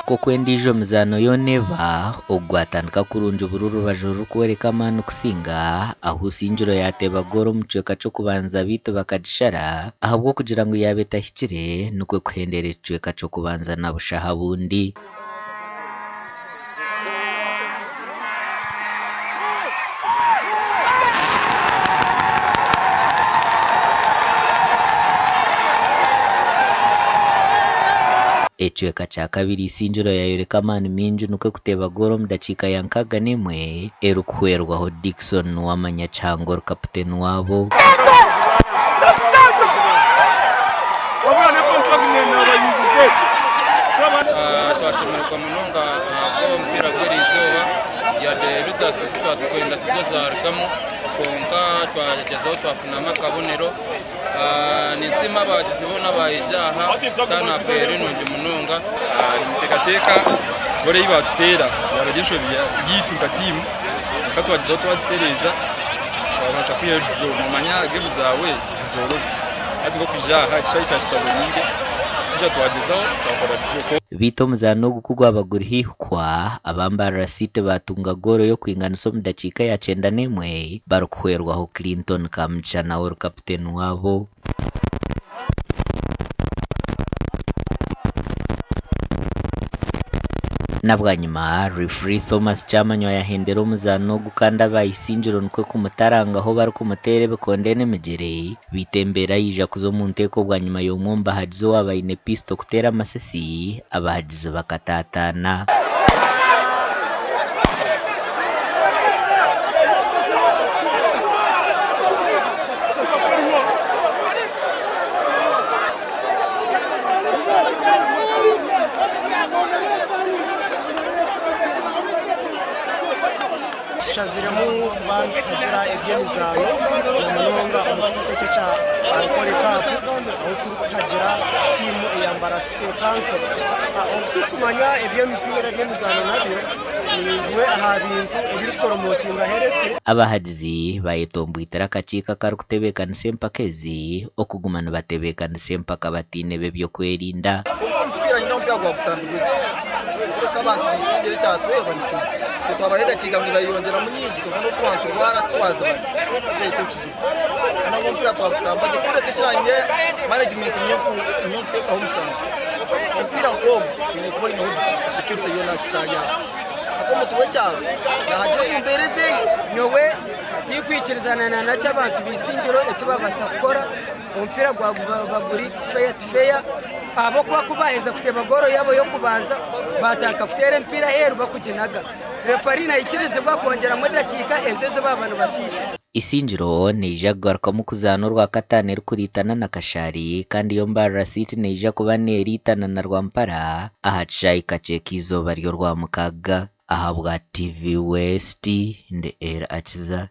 Nk'oku endiijo mizaano yoona eba, ogu gwatandika kurungi buri rubaju rurikworeka amaani kusinga, ahu Isingiro yaateeba goolo omu kicweka ky'okubanza beitu bakagishara ahabw'okugira ngu yaaba etahikire nikwo kuhendera ekicweka ky'okubanza na busha aha bundi. Ekicweka kya kabiri Isingiro yaayoreka amaani maingi nikwo kuteeba goolo omu dakiika ya 61 erikuhwerwaho Dickson Nuwamanya Kihanga ori kaputeni waabo. Twashemererwa munonga ahabw'omupiira gw'eriizooba yade results ezi twaba turikwenda tizo zarugamu kwonka twagyezaho twafunamu akabonero. Ninsiima abahagizi boona abaija aha turn up eri nungi munonga. Ninteekateeka goolo ei baatuteera yaaba eri enshobi yaitu nka tiimu kwonka twagyezaho twagitereeza twabaasa kwihayo draw. Noomanya geemu zaawe tizoorobi hati nk'okwija aha ekishaayi kya kitaboniire twija twagyezaho twakora draw. Beitu omuzaano ogu ku gwaba guri haihi kuhwa, aba Mbarara City baatunga goolo y'okwinganisa omu dakiika ya 91 barikuhwerwaho Clinton Kamugisha nawe ori kaputeni waabo. Na bwanyima, referee Thomas Kyamanywa yahendera omuzaano ogu kandi aba Isingiro nikwo kumutarangaho barikumuteera ebikonde n'emigyere beitu embeera yaija kuza omu nteeko bwanyima y'omwe omu bahagizi owaaba aine pisito kuteera amasasi, abahagizi bakataataana. Tushaziremu kuba nituhagira eby'emizaano na munonga omu kikopo eki ekya Ankole Cup ahu turikuhagira tiimu eya Mbarara City Council. Oku turikumanya eby'emipiira eby'emizaano nabyo ni bimwe aha bintu ebirikuporomotinga heresi. Abahagizi baayetombwitira akakiiko akarikutebeekanisa empaka ezi okuguma nibatebeekanisa empaka bataine b'eby'okwerinda. Kwonka omupiira nyine omupiira gwagusambirwe gye kureka abantu bisingire ekyatweba nikyo itwe twabara edakiika ngu zayeyongyeramu nyingi kwonka n'obu twaba niturwara titwazibara nikireeta ekizibu mbwenu omupiira twagusamba gye kureka ekiranye management niyo nkuteekaho omusango omupiira nk'ogu gwine kuba gwineho security yoona aha kishaayi aho nk'omuntu w'ekyaro nahagira omu mbeera ezeye. Nyowe tinkwikirizana na nakyo abantu b'eisingiro eki babaasa kukora. Omupiira gwaba guri feya tu feya ahabw'okuba ku baaheza kuteeba goolo yaabo y'okubanza baatandika kuteera emipiira aheeru barikuginaga. Reefari naikirizibwa kwongyeramu edakiika ezo ezi baaba nibashiisha. Isingiro neija kugarukamu kuzaana Orwakataano erikuriitana na Kashari kandi yo Mbarara City neija kuba neriitana na Rwampara aha kishaayi kakye k'eizooba ry'Orwamukaaga. Ahabwa TV West, ndi Eli Akiza.